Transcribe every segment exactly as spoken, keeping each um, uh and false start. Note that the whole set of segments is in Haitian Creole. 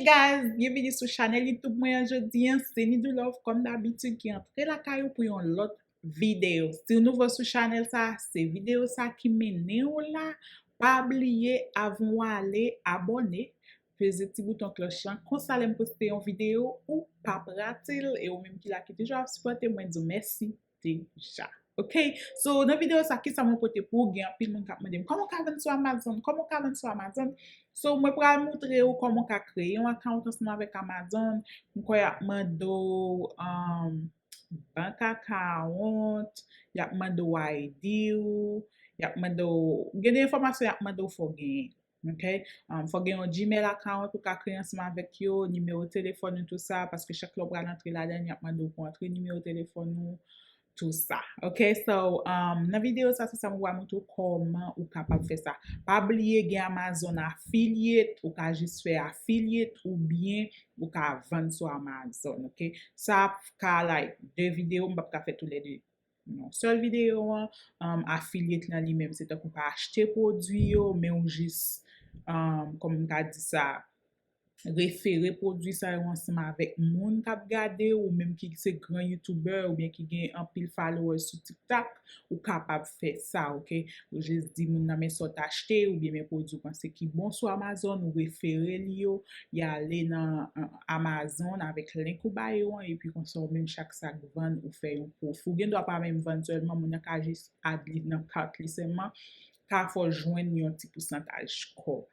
Guys, byenvini sou chanèl YouTube mwen an jodi an, se Nidou Love kòm dabitid ki antre lakay ou pou yon lòt videyo. Si w nouvo sou chanèl sa, se videyo sa ki mennen w la. Pa bliye, avan w ale, abòne, peze ti bouton klòch lan. Konsa, lè m poste yon videyo, ou p ap rate l. E ou menm ki la, ki toujou ap sipòte mwen, di w mèsi deja. Ok? So, nan videyo sa, kisa mwen pote pou ou? Gen anpil moun k ap mande m, kòman w ka vann sou Amazon? Kòman w ka vann sou Amazon? So, mwen pral montre ou kòman w ka kreye yon account ansanm avèk Amazon. M kwè y ap mande w, um, bank account, y ap mande w I D ou, y ap mande w, gen de enfòmasyon y ap mande w fò w genyen. Ok? Um, fò w gen yon Gmail account pou w ka kreye ansanm avèk yo, nimewo telefòn ou, tou sa, paske chak lè w pral antre ladan, y ap mande w pou w antre nimewo telefòn ou, tou sa. Ok? So, um, nan videyo sa, se sa mwen pral montre w kòman ou kapab fè sa. Pa bliye gen Amazon Affiliate, ou ka jis fè Affiliate oubyen ou ka vann sou Amazon, ok? Sa ap ka, like, de videyo, m p ap ka fè toulède nan yon sèl videyo an. Um, Affiliate lan li menm, se tankou w pa achte pwodui yo, men w jis, um, kòman m ka di sa, refere pwodui sa yo ansanm avèk moun k ap gade w, ou menm ki se gran YouTuber oubyen ki gen anpil followers sou TikTok, ou kapab fè sa, ok? Ou jis di moun nan men sa w t achte, oubyen men pwodui w panse ki bon sou Amazon, ou refere li yo, y ale nan, uh, Amazon avèk link ou ba yo an, epi konsa ou menm chak sa k vann, ou fè yon pwofi. Ou gen dwa pa menm vann sèlman, moun nan ka jis add li nan cart li sèlman, ka fè w jwenn yon ti pousantaj kòb.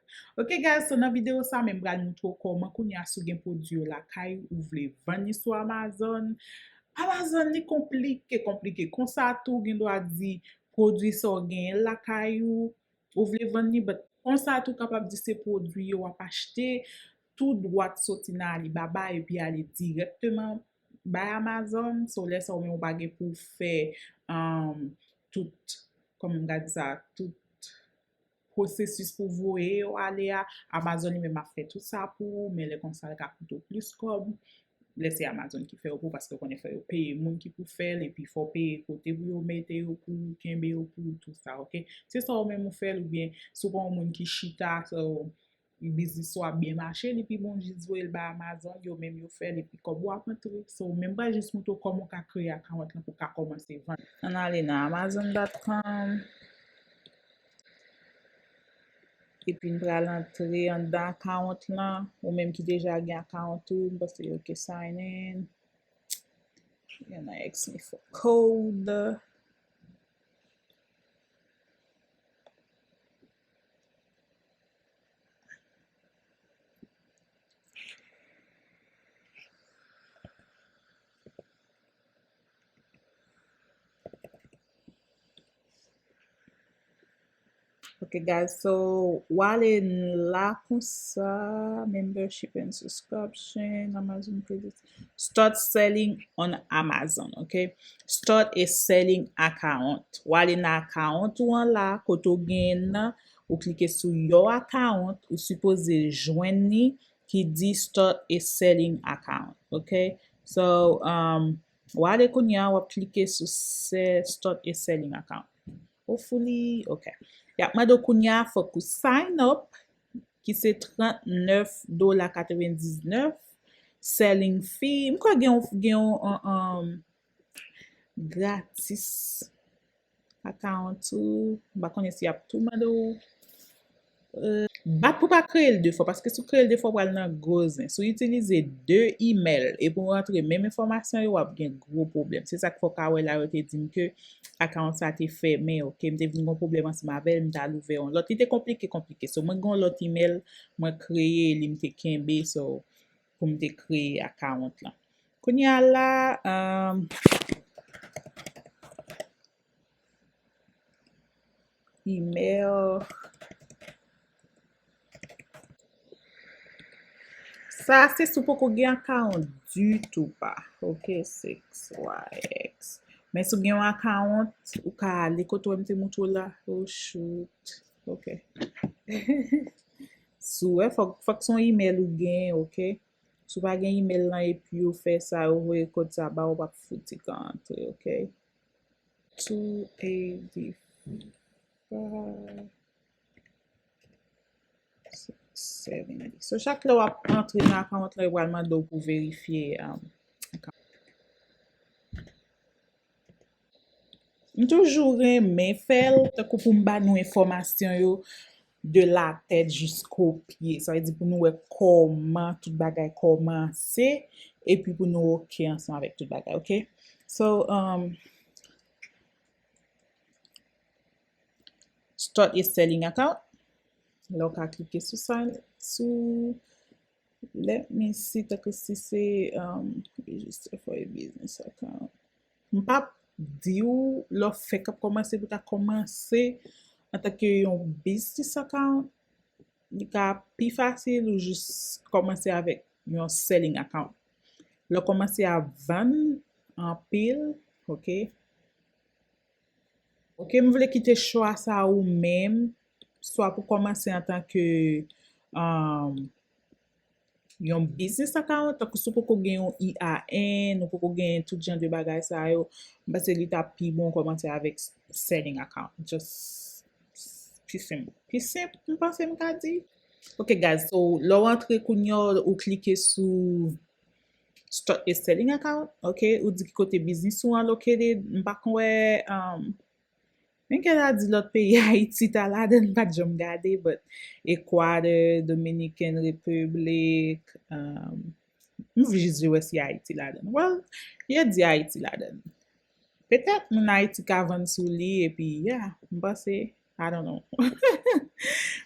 Ok, guys, so nan videyo sa, men m pral montre w kòman kounye a si w gen pwodui yo lakay ou, ou vle vann li sou Amazon. Amazon, li konplike, konplike. Konsa tou, gen dwa di pwodui sa w genyen lakay ou, ou vle vann li, but konsa tou, kapab di se pwodui yo w ap achte, tou dwat soti nan Alibaba epi ale dirèkteman bay Amazon. So, lè sa, ou menm ou pa gen pou w fè, um, tout, kòman m ka di sa, tout pwosesis pou voye yo ale a. Amazon li menm ap fè tout sa pou ou, men lè konsa, l ka koute w plis kòb. Lè se Amazon ki fè yo pou ou, paske w konnen fò yo peye moun ki pou fè l, epi fò w peye kote pou yo mete yo pou ou, kenbe yo pou ou, tou sa, ok? Se sa ou menm ou fè l, oubyen si w pa yon moun ki chita, so, biznis ou ap byen mache, li pi bon jis voye l bay Amazon, yo menm yo fè l, epi kòb ou ap antre. So, men m pral jis montre w kòman w ka kreye account lan pou w ka kòmanse vann. Ann ale nan amazon dot com. Epi n pral antre anndan account lan. Ou menm ki deja gen account ou, m panse, ok, sign in. Yo nan ask me for code. Ok, guys, so, w ale la konsa, membership and subscription, Amazon credit. Start selling on Amazon, ok? Start a selling account. W ale nan account ou an la, kote w genyen nan, ou klike sou your account, ou sipoze jwenn li, ki di start a selling account, ok? So, um, w ale kounye a, w ap klike sou se-, start a selling account. Hopefully, ok. Y ap mande w kounye a, fòk ou sign up, ki se trannèf dola katrevendiznèf, selling fee. M kwè gen yon, gen yon, um, um, gratis account ou. M pa konnen si y ap tou mande w, euh, bat pou pa kreye l de fwa, paske si w kreye l de fwa, w pral nan gwo zen. Si w itilize de email epi w rantre menm enfòmasyon yo, w ap gen gwo pwoblèm. Se sa k fè w ka wè la, yo te di m ke account sa te fèmen, ok? M te vin gen pwoblèm ansanm avè l, m t al ouvè yon lòt. Li te konplike, konplike. So, mwen gen yon lòt email, mwen kreye li, m te kenbe, so, pou m te kreye account lan. Kounye a la, um, email. Sa, se si w poko gen account ditou pa. Ok, six Y X. Men si w gen yon account, ou ka ale kote w wè m te montre w la. Oh, shoot. Ok. Si w wè, fòk, fòk se yon email ou gen, ok? Si w pa gen email lan epi yo fè sa, yo voye kòd sa ba ou, w p ap fouti ka antre, ok? Two eighty-five. Seventy. So, chak lè w ap antre nan account la, yo pral mande w pou verifye, um, account. M toujou renmen fè l, tankou pou m ba nou enfòmasyon yo de la tèt jisko pye. Sa vle di pou nou wè kòman tout bagay kòmanse, epi pou nou oke ansanm avèk tout bagay, oke? So, um, start a selling account. Lè w ka klike sou sa, sou, let me see, tankou si se, um, register for a business account. M p ap di w lè w fèk ap kòmanse pou w ta kòmanse antanke yon business account. Li ka pi fasil ou jis kòmanse avèk yon selling account. Lè w kòmanse ap vann anpil, oke? Oke, m vle kite chwa sa ou menm, swa pou kòmanse antanke, um, yon business account, tankou si w poko gen yon I A N, ou poko gen tout jan de bagay sa yo, m panse li t ap pi bon kòmanse avèk selling account. Just pi senp. Pi senp, m panse m ka di. Ok, guys, so, lè w antre kounye a, ou klike sou start a selling account, ok, ou di ki kote biznis ou an located, m pa konn wè, um, men kè ta di lòt peyi Ayiti ta ladan, m pa t janm gade, but Ecuador, Dominican Republic, um, m jis vle wè si Ayiti ladan. Well, yo di Ayiti ladan. Petèt moun Ayiti ka vann sou li, epi, yeah, m panse, I don't know.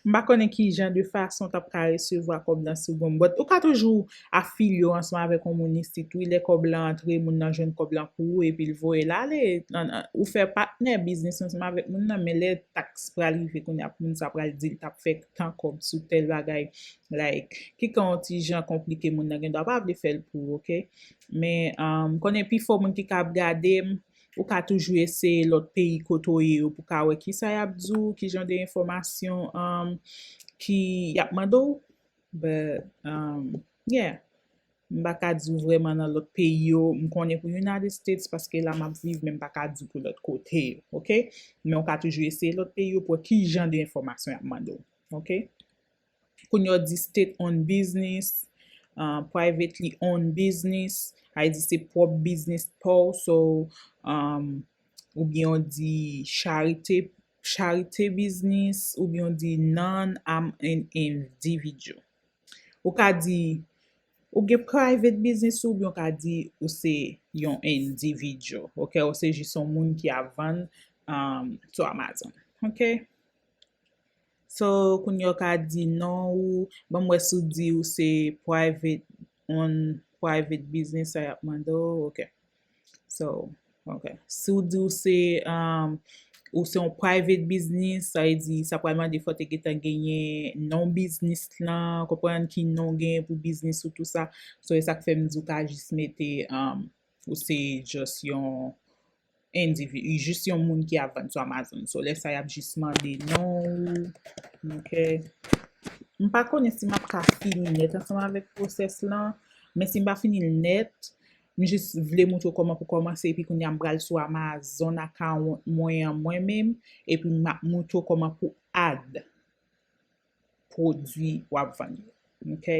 M pa konnen ki jan de fason w t ap ka resevwa kòb lan sou gòm, but ou ka toujou afilye w ansanm avèk yon moun isit, wi, lè kòb lan antre, moun nan jwenn kòb lan pou ou, epi l voye l ale. An, an, ou fè patnè biznis ansanm avèk moun nan, men lè taks pral rive kounye a, moun sa pral di l t ap fè tan kòb sou tèl bagay. Like, ki ka yon ti jan konplike, moun nan gen dwa pa vle fè l pou ou, ok? Men, um, m konnen pifò moun ki ka ap gade m, ou ka toujou eseye lòt peyi kote w ye yo pou ka wè kisa y ap di w, ki jan de enfòmasyon, um, ki y ap mande w. But, um, yeah. M pa ka di w vrèman nan lòt peyi yo. M konnen pou United States, paske la m ap viv, men m pa ka di w pou lòt kote yo, ok? Men w ka toujou eseye lòt peyi yo pou wè ki jan de enfòmasyon y ap mande w, ok? Kounye a w di state owned business, uh, privately owned business, sa vle di se pwòp biznis pa w, so, um, oubyen w di charity, charity business, oubyen w di non, I'm an individual. Ou ka di, ou gen private business ou, oubyen w ka di ou se yon individual, ok? Ou se jis yon moun ki ap vann, um, sou Amazon, ok? So, kounye a w ka di non ou, ban m wè si w di ou se private, on private business, sa y ap mande w, ok. So, ok. Si w di w se, um, ou se yon private business, sa vle di, sa pral mande fò w te gentan genyen non biznis lan, konprann ki non w genyen pou biznis ou, tou sa. So, e sa k fè m di w ka jis mete, um, ou se just yon endivi-, jis yon moun ki ap vann sou Amazon. So, lè sa y ap jis mande non ou. Ok. M pa konnen si m ap ka fini nèt ansanm avèk pwosès lan, men si m pa fini l nèt, m jis vle montre w kòman pou kòmanse, epi kounye a m pral sou Amazon account mwen an mwen menm, epi m ap montre w kòman pou add pwodui w ap vann yo. Ok?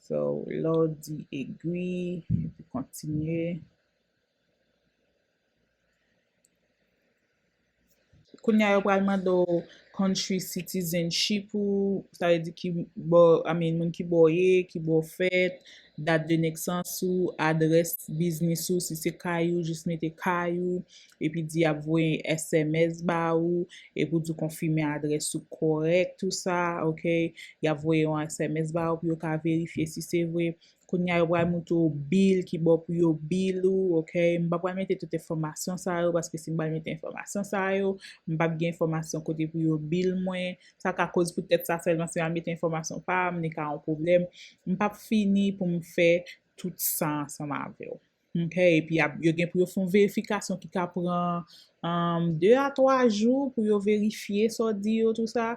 So, lè w di agree, epi kontinye. Kounye a, yo pral mande w country citizenship ou, sa vle di ki bò, I mean, moun ki bò w ye, ki bò w fèt, dat de nesans ou, adrès biznis ou, si se kay ou, jis mete kay ou, epi di y ap voye S M S ba ou, epi w di w konfime adrès ou kòrèk, tou sa, ok? Y ap voye yon S M S ba ou pou yo ka verifye si se vre. Kounye a, yo pral montre w bil ki bò pou yo bil ou, ok? M pa pral mete tout enfòmasyon sa yo, paske si m pral mete enfòmasyon sa yo, m p ap gen enfòmasyon kote pou yo bil mwen. Sa ka koz poutèt sa sèlman, si m al mete enfòmasyon pa m, li ka yon pwoblèm. M p ap fini pou m fè tout sa ansanm avè w. Ok, epi y ap, yo gen pou yo fè yon verifikasyon ki ka pran, um, de a twa jou pou yo verifye sa w di yo, tou sa.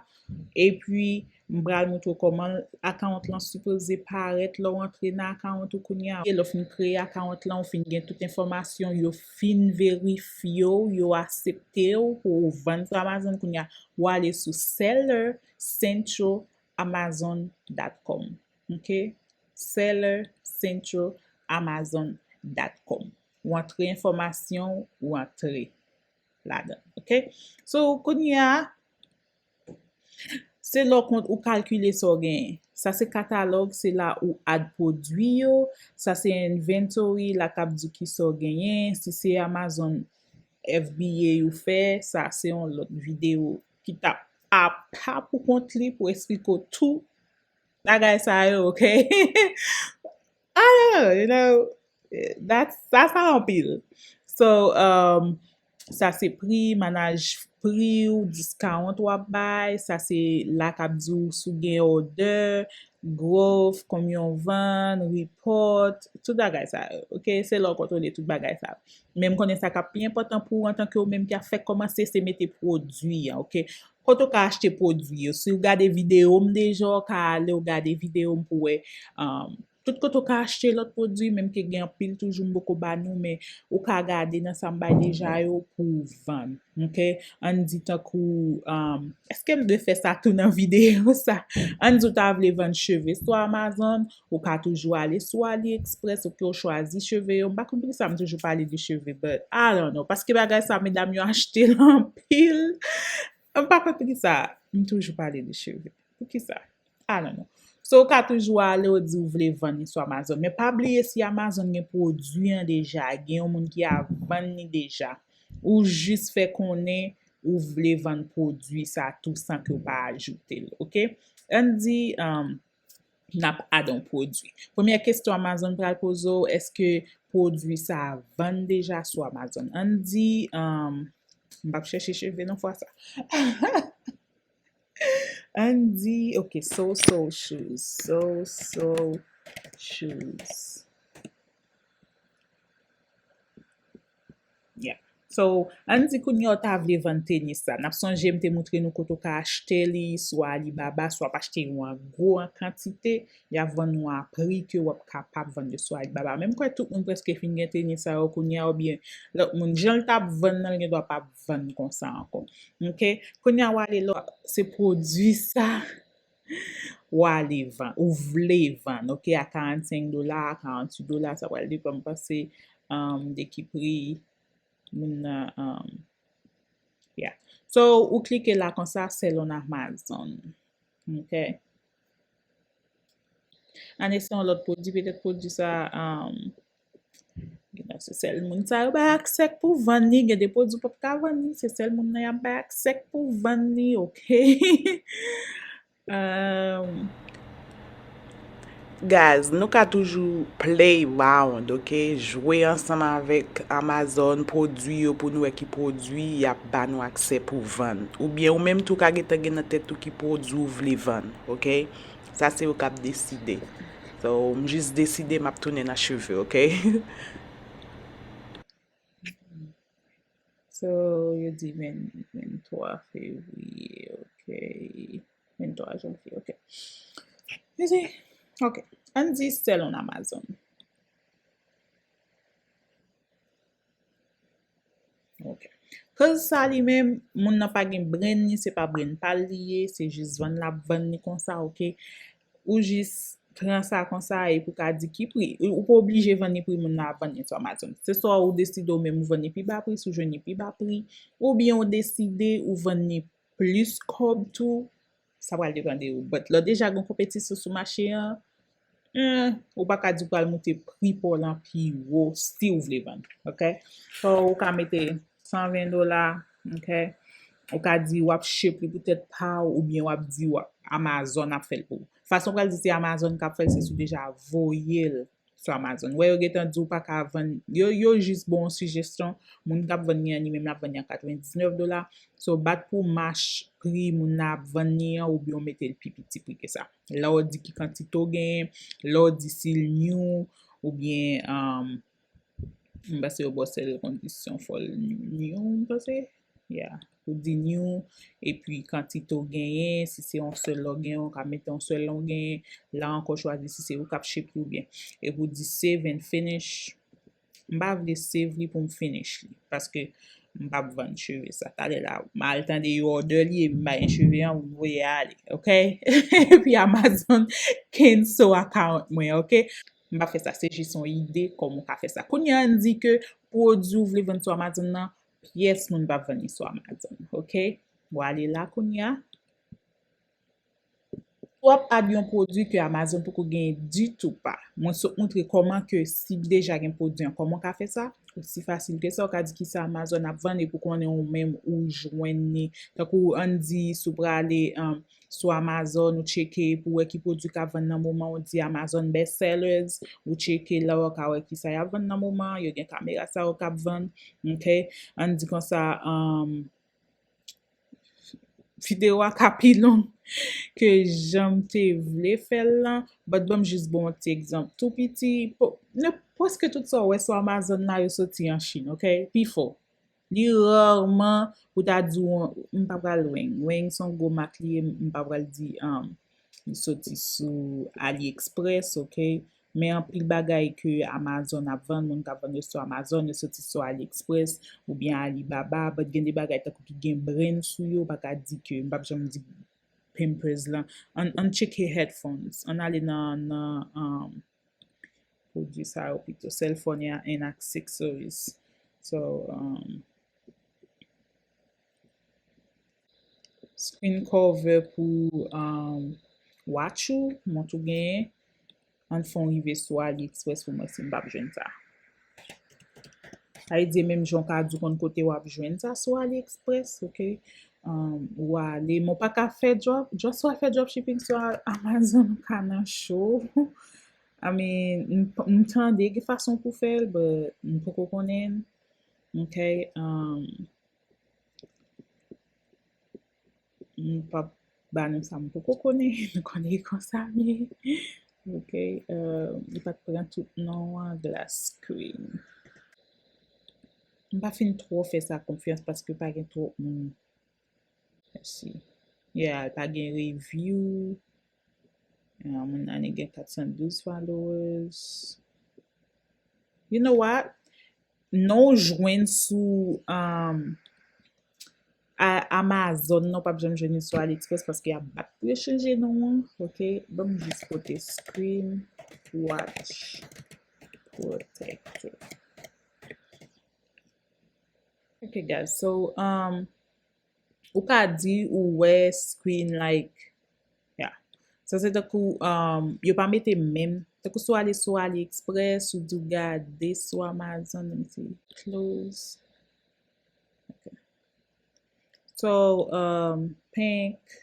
Epi, m pral montre w kòman account lan sipoze parèt lè w antre nan account ou kounye a. E lè w fin kreye account lan, ou fin gen tout enfòmasyon, yo fin verifye w, yo aksepte w pou w vann sou Amazon kounye a. W ale sou Seller Central amazon dot com. Ok? Seller Central amazon dot com. Ou antre enfòmasyon, ou antre ladan. Ok? So, kounye a, se lè w kont ou kalkile sa w genyen. Sa se katalòg, se la ou add pwodui yo. Sa se inventory, la k ap di w ki sa w genyen. Si se Amazon F B A ou fè, sa se yon lòt videyo ki t ap apa pou kont li pou eksplike w tou bagay sa yo, ok? I don't know, you know, that's, sa, sa anpil. So, um, sa se pri, manaj pri w, discount w ap bay, sa se la k ap di w si w gen order, growth, konbyen w vann, report, tout bagay sa yo, ok? Se lè w kontwole tout bagay sa yo. Men m konnen sa k ap pi enpòtan pou ou antanke ou menm ki ap fèk kòmanse, se mete pwodui an, ok? Kote w ka achte pwodui yo. Si w gade videyo m deja, w ka ale w gade videyo m pou wè, um, tout kote w ka achte lòt pwodui, menm ke gen anpil toujou m poko ba nou, men ou ka gade nan sa m bay deja yo pou w vann. Ok? Ann di tankou, um, èske m dwe fè sa tou nan videyo sa? Ann di w ta vle vann cheve sou Amazon, ou ka toujou ale sou AliExpress, ok, ou chwazi cheve yo. M pa konn poukisa m toujou pale de cheve, but I don't know. Paske bagay sa, medam yo achte l anpil. M pa konn poukisa m toujou pale de cheve. Poukisa? I don't know. So, ou ka toujou ale, ou di ou vle vann li sou Amazon. Men pa bliye, si Amazon gen pwodui an deja, gen yon moun ki ap vann li deja, ou jis fè konnen ou vle vann pwodui sa tou san ke w pa ajoute l, ok? Ann di, um, n ap add on pwodui. Premyè kesyon Amazon pral poze w, èske pwodui sa a vann deja sou Amazon? Ann di, um, m p ap chèche cheve nan fwa sa. Ann di, ok, so-so shoes, so-so shoes. Yeah. So, ann di kounye a w ta vle vann tenis sa. N ap sonje m te moutre nou kote w ka achte li sou Alibaba, si w ap achte yo an gwo an kantite, y ap vann ou a pri ke w ap kapab vann yo sou Alibaba. Men m kwè tout moun prèske fin gen tenis sa yo kounye a, oubyen lòt moun, jan l t ap vann nan, l gendwa p ap vann konsa ankò. Ok? Kounye a, w ale lò, se pwodui sa, w ale vann, ou vle vann, ok, a karannsenk dola, a karannwit dola, sa pral depann, m panse, um, de ki pri moun nan, um, yeah. So, ou klike la konsa, sell on Amazon. Ok. Ann eseye yon lòt pwodui, petèt pwodui sa, um, se sèl moun sa yo bay aksè k pou vann li, gen de pwodui w p ap ka vann li, se sèl moun nan y ap bay aksè k pou vann li, ok? Um, Guys, nou ka toujou play around, ok? Jwe ansanm avèk Amazon, pwodui yo pou nou wè ki pwodui y ap ba nou aksè pou vann. Oubyen ou menm tou ka gentan gen nan tèt ou ki pwodui w vle vann, ok? Sa se yo k ap deside. So, m jis deside m ap tounen nan cheve, ok? So, yo di ven, venntwa fevriye, ok. Venntwa janvye, ok. Yo di, ok. Ann di sell on Amazon. Ok. Cause sa li menm, moun nan pa gen brand li, se pa brand pa l li ye, se jis vann l ap vann li konsa, ok? Ou jis pran sa konsa epi w ka di ki pri. Ou, ou pa oblije vann li pri moun nan ap vann li sou Amazon. Se swa ou deside ou menm ou vann li pi ba pri, si w jwenn li pi ba pri, oubyen ou deside ou vann li plis kòb tou, sa pral depann de ou. But lè w deja gen konpetisyon sou mache an, hmm, ou pa ka di w pral moute pri pa w lan pi wo si w vle vann, ok? So, ou ka mete san ven dola, ok? Ou ka di w ap ship li poutèt pa w, oubyen w ap di w ap, Amazon ap fè l pou ou. Fason w pral di se Amazon k ap fè l, se si w deja voye l sou Amazon. Ou wè, yo gentan di w pa ka vann, yo, yo jis ba w yon sijesyon, moun k ap vann li an, li menm l ap vann li a katrevendiznèf dola. So, bat pou match pri moun nan ap vann li an, oubyen w mete l pi piti pri ke sa. Lè w di ki kantite w genyen, lè w di si l new, oubyen, um, m panse yo ba w sèl kondisyon fò l new, m panse. Yeah. Ou di new, epi kantite w genyen, si se yon sèl lè w genyen, ou ka mete yon sèl lè w genyen. La ankò, chwazi si se ou k ap ship li oubyen. Epi ou di save and finish. M pa vle save li pou m finish li. Paske M p ap vann cheve sa. Talè la, m al tande yon òdè li, epi m pa gen cheve an, m voye ale, ok? Epi Amazon cancel account mwen, ok? M p ap fè sa, se jis yon ide kòman w ka fè sa. Kounye a, n di ke pwodui w vle vann sou Amazon nan, pyès moun p ap vann li sou Amazon, ok? W ale la kounye a. W ap add yon pwodui ke Amazon poko genyen ditou pa. Mwen sot moutre kòman ke si deja gen pwodui an, kòman w ka fè sa. Osi fasil ke sa, ou ka di kisa Amazon ap vann epi w konnen ou menm ou jwenn li. Tankou ann di si w prale, um, sou Amazon, ou tcheke pou wè ki pwodui k ap vann nan moman, ou di Amazon best sellers, ou tcheke la, ou ka wè kisa y ap vann nan moman, yo gen kamera sa yo k ap vann, ok? Ann di konsa, um, videyo a ka pi long ke jan m te vle fè l lan, but ban m jis ba w yon ti egzanp tou piti. Po-, ne-, prèske tout sa w wè sou Amazon la, yo soti an Chin, ok? Pifò. Li rarman pou ta di w, m pa pral Weng. Weng se yon gwo mak li ye, m pa pral di, um, li soti sou AliExpress, ok? Men anpil bagay ke Amazon ap vann, moun k ap vann yo sou Amazon, yo soti sou AliExpress oubyen Alibaba, but gen de bagay tankou ki gen brand sou yo, m pa ka di ke, m p ap janm di Pampers lan. Ann, ann tcheke headphones. Ann ale nan, nan, um, pwodui sa yo pito. Cell phone and accessories. So, um, screen cover pou, um, watch ou, mont ou genyen. Ann fè w rive sou AliExpress pou mwen si m p ap jwenn sa. Sa vle di menm jan w ka di w konn kote w ap jwenn sa sou AliExpress, ok? Um, ou ale, men w pa ka fè drop, just w al fè dropshipping sou A-, Amazon, ou ka nan cho. I mean, m, m tande gen fason pou fè l, but m poko konnen l. Ok? Um, M p ap ba nou sa m poko konnen, nou konnen e konsa m ye. Ok, euh, li pa t pran tout non an, glass screen. M pa fin twò fè sa konfyans paske pa gen twòp moun. Mèsi. Yeah, pa gen review. Ah, moun nan li gen kat san douz followers. You know what? Non w jwenn sou, um, a-, Amazon, non, w p ap janm jwenn li sou AliExpress paske y ap bat pou yo chanje non an. Ok, ban m jis pote screen watch protector. Ok, guys, so, um, ou ka di ou wè screen like, yeah. Sa se tankou, um, yo pa mete menm, tankou si w ale sou AliExpress, ou di w gade sou Amazon, let me see, close. Ok. So, um, pink,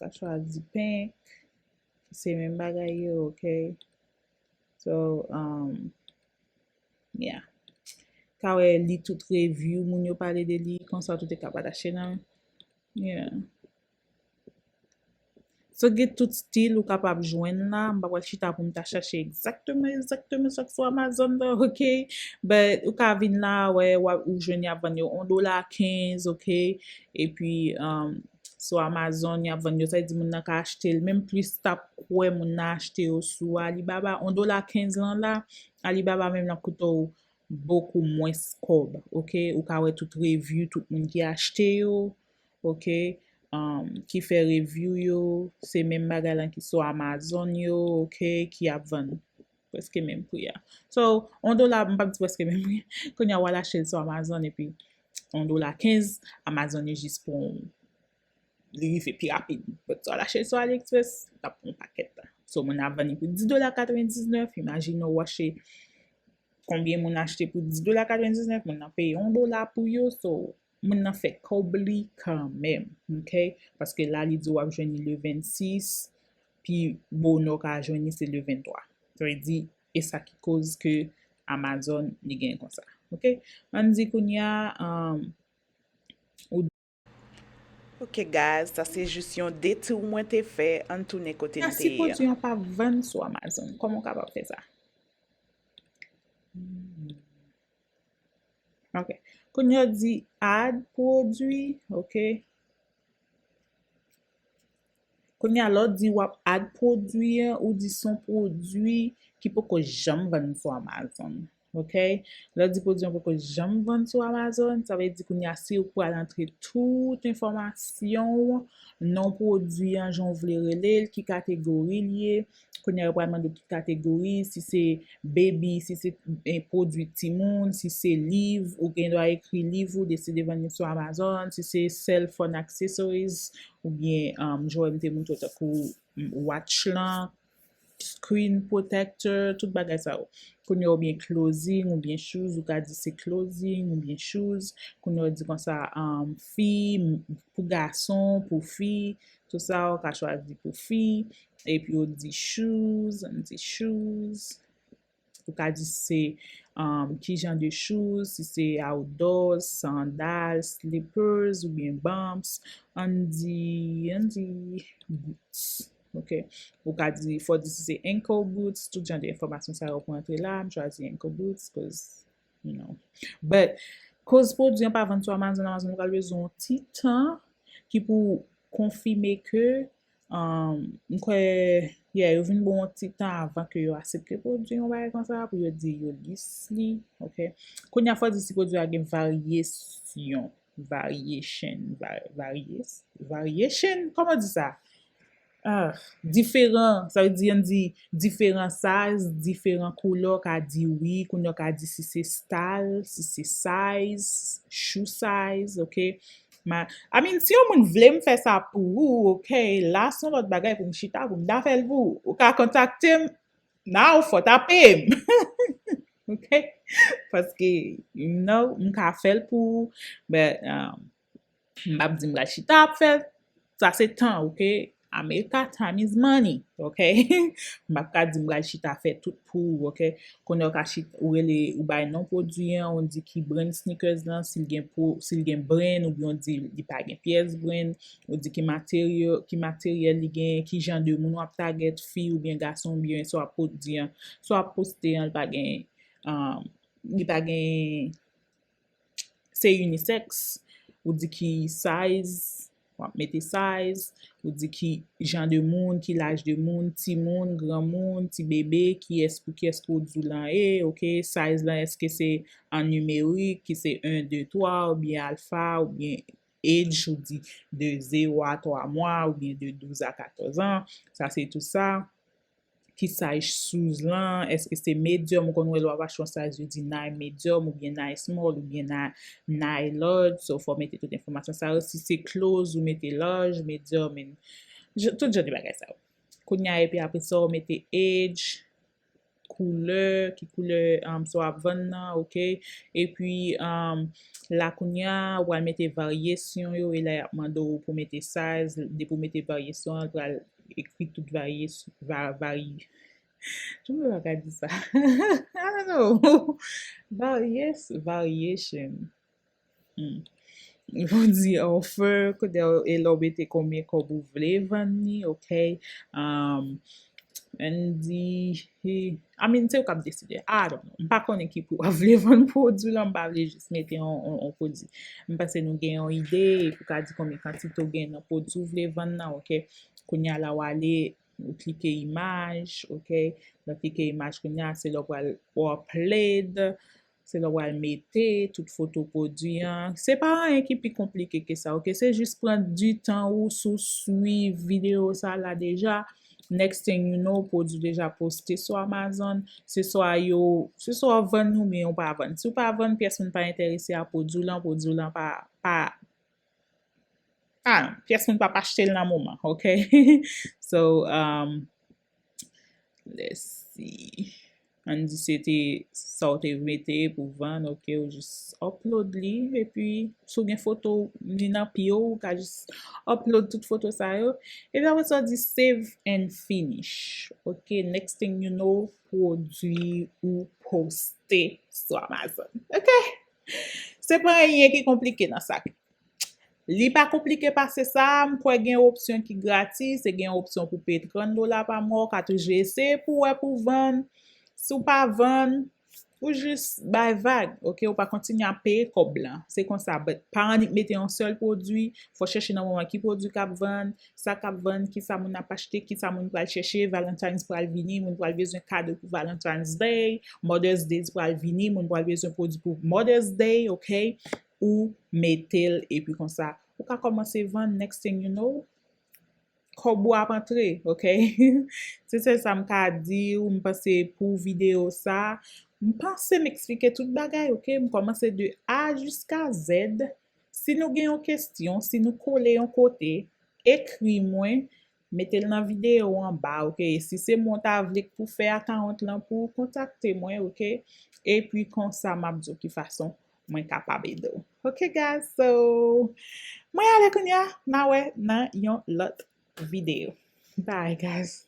ka chwazi pink, se menm bagay yo, ok? So, um, yeah. Ka wè li tout review, moun yo pale de li, konsa tou te ka pataje nan. Yeah. So, gen tout stil ou kapab jwenn la. M pa pral chita pou m ta chache egzakteman, egzakteman sa k sou Amazon nan, ok? But, ou ka vin la, wè, w ap, ou jwenn y ap vann yo yon dola kenz, ok? Epi, um, sou Amazon, y ap vann yo, sa vle di moun nan ka achte l. Menm plis t ap kwè moun nan achte yo sou Alibaba. Yon dola kenz lan la, Alibaba menm l ap koute w bokou mwens kòb, ok? Ou ka wè tout review, tout moun ki achte yo, ok? Um, ki fè review yo, se menm bagay lan ki sou Amazon yo, ok? Ki ap vann prèske menm pri a. So, yon dola, m p ap di prèske menm pri. Kounye a, w al achte l sou Amazon, epi yon dola kenz, Amazon yo jis pran w, li rive pi rapid. But, si w al achte l sou AliExpress, l ap pran yon pakèt tan. So, moun nan ap vann li pou dis dola katrevendiznèf, imajine w achte, konbyen moun achte pou dis dola katrevendiznèf, moun nan peye yon dola pou yo, so, moun nan fè kòb li kanmenm, ok? Paske la, li di w ap jwenn li le vennsis, pi bonè w ka jwenn li se le venntwa. Sa vle di, e sa ki koz ke Amazon, li genyen konsa, ok? Ann di kounye a, um, ou Ok, guys, sa se jis yon detour mwen te fè. Ann tounen kote n te ye a. Si pwodui an pa vann sou Amazon, kòman w kapab fè sa? Hmm. Ok. Kounye a di add pwodui, ok. Kounye a lè w di w ap add pwodui an, ou di se yon pwodui ki poko janm vann sou Amazon. Ok? Lè w di pwodui an poko janm vann sou Amazon, sa vle di kounye a si ou pral antre tout enfòmasyon w, non pwodui an, jan w vle rele l, ki kategori l ye, kounye a yo pral mande w tout kategori, si se baby, si se eh, pwodui timoun, si se liv, ou gen dwa ekri liv ou deside vann li sou Amazon, si se cell phone accessories, oubyen um, jan w te montre w tankou watch lan, screen protector, tout bagay sa yo. Kounye a oubyen clothing, oubyen shoes, ou ka di se clothing, oubyen shoes. Kounye a di konsa, um, fi, pou gason, pou fi, tout sa ou ka chwazi pou fi. Epi ou di shoes, ann di shoes. Ou ka di se um, ki jan de shoes, si se outdoors, sandal, slippers, oubyen bumps, ann di, ann di boots. Ok. Ou ka di, fò di si se ankle boots, tout jan de enfòmasyon sa yo pou antre la. M chwazi ankle boots, cause, you know. But, koz pwodui an pa vann sou Amazon, Amazon pral bezwen yon ti tan ki pou konfime ke um, m kwè, yeah, yo vin bon yon ti tan avan ke yo aksepte pwodui yon bagay konsa, pou yo di yo list li, ok. Kounye a fò di si pwodui a gen varyasyon, variation, va- various, variation, kòman di sa? Ah, diferan, sa vle di, ann di diferan size, diferan koulè, w ka di wi, kounye a w ka di si se style, si se size, shoe size, ok. Ma, I mean, si yon moun vle m fè sa pou ou, ok, la se yon lòt bagay pou m chita, pou m ta fè l pou ou. Ou ka kontakte m, now fò ta peye m. Ok? Paske, you know, m ka fè l pou ou, but, um, m p ap di m pral chita ap fè l. Sa se tan, ok? America, time is money, ok? M p ap ka di m pral chita fè tout pou ou, ok? Kounye a ou ka chita, ou rele, ou bay non pwodui an, ou di ki brand sneakers lan, si l gen po, si l gen brand, oubyen ou di li pa gen pyès brand, ou di ki materyo, ki materyèl li gen, ki jan de moun w ap target, fi oubyen gason, oubyen sa w ap pwodui an, sa w ap poste an, li pa gen, um, li pa gen se unisex, ou di ki size, w ap mete size, ou di ki jan de moun, ki laj de moun, timoun, granmoun, ti bebe, kiyès pou kiyès pwodui lan ye, ok, size lan, èske se an nimerik, ki se en, de, twa, oubyen alfa, oubyen age, ou di de zewo a twa mwa, oubyen de douz a katòz an, sa se tout sa. Ki size shoes lan, èske se medium, ou konn wè lè w ap achte yon size, yo di nine medium, oubyen nine small, oubyen nine, nine large, so fò w mete tout enfòmasyon sa yo, si se clothes, ou mete large, medium, and j- tout jan de bagay sa yo. Kounye a, epi apre sa, ou mete age, koulè, ki koulè, um, sa w ap vann nan, ok, epi, um, la kounye a, ou pral mete varyasyon yo, e la y ap mande w pou mete size, depi w mete varyasyon an, l pral ekri tout varyasyon, va, vari, Jan mwen pa ka di sa. I don't know. Varyas, variation. Hmm. Ou di offer, kote e lè w mete konbyen kòb ou vle vann li, ok? Um, ann di, I mean, se ou k ap deside. I don't know. M pa konnen ki pri w ap vle vann pwodui lan, m pa vle jis mete yon, yon, yon pwodui. M panse nou gen yon ide, epi w ka di konbyen kantite w gen nan pwodui w vle vann nan, ok? Kounye a la w ale, ou klike imaj, ok? Lè w klike imaj kounye a, se lè w pral upload, se lè w pral mete tout foto pwodui an. Se pa anyen ki pi konplike ke sa, ok? Se jis pran di tan ou si w swiv videyo sa la deja. Next thing you know, pwodui deja poste sou Amazon. Se swa yo, se swa w vann ou byen ou pa vann. Si w pa vann, pyès moun pa enterese a pwodui lan, pwodui lan pa, pa, ah, pyès moun p ap achte l nan moman, ok? So, um, let's see. Ann di se te sa w te mete pou vann, ok, ou jis upload li, epi si w gen foto li nan pye w, ou ka jis upload tout foto sa yo. Epi apre sa, w di save and finish. Ok, next thing you know, pwodui ou poste sou Amazon. Ok? Se pa anyen ki konplike nan sa. Li pa konplike pase sa, m kwè gen opsyon ki gratis, e gen opsyon pou peye trant dola pa mwa, ou ka toujou eseye pou w wè pou w vann. Si w pa vann, ou jis bay vag, ok? Ou pa kontinye ap peye kòb lan. Se konsa, but pa annik mete yon sèl pwodui, fò chèche nan moman ki pwodui k ap vann, sa k ap vann, ki sa moun ap achte, ki sa moun pral chèche, Valentine's pral vini, moun pral bezwen kado pou Valentine's Day, Mother's Day pral vini, moun pral bezwen pwodui pou Mother's Day, ok? Ou mete l, epi konsa, ou ka kòmanse vann, next thing you know, kòb ou ap antre, ok? Se sèl sa m ka di w, m panse pou videyo sa. M panse m eksplike tout bagay, ok? M kòmanse de A jiska Z. Si nou gen yon kesyon, si nou kole yon kote, ekri mwen, mete l nan videyo anba, ok? E si se mwen w ta vle pou fè akawont lan pou w, kontakte mwen, ok? Epi konsa m ap di w ki fason mwen kapab ede w. Ok, guys, so, mwen ale kounye a, n a wè nan yon lòt videyo. Bye, guys.